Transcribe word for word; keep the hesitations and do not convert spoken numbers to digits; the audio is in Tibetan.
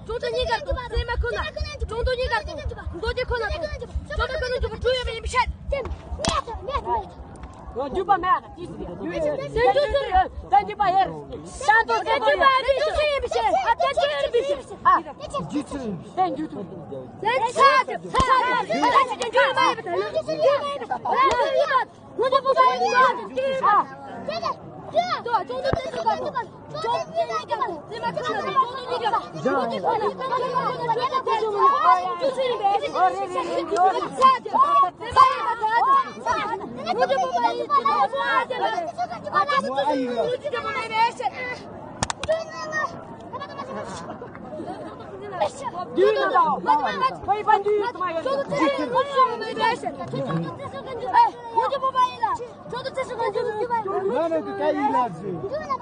ཅོང་ཏོ་གཉིས་ཀར་དུ་སེམས་མ་ཁོ་ན། ཅོང་ཏོ་གཉིས་ཀར་དུ་མདོ་སྡེ་ཁོ་ན་དང་ཅོང་ཏོ་ཁོ་ན་འཇུག་པ་བྲུ་ཡོད་པ་ཡིན་པའི་ཕྱིར། འཇུག་པ་མེད་ད་ཏིས་ཡོད། སེམས་འཇུག་ཟེར་ཡོད། ད་འཇུག་པ་ཡར་ཤང་ཏོ་ཟེར་པ་ཡོད། སེམས་འཇུག་ཟེར་ཡིན་པའི་ཕྱིར། ཨ་ད་འཇུག་ཡིན་པའི་ཕྱིར། ཨ་སེམས་འཇུག་ཟེར་ཡིན་པའི་ཕྱིར། སེམས་འཇུག་ཟེར་ཡིན་པའི་ཕྱིར།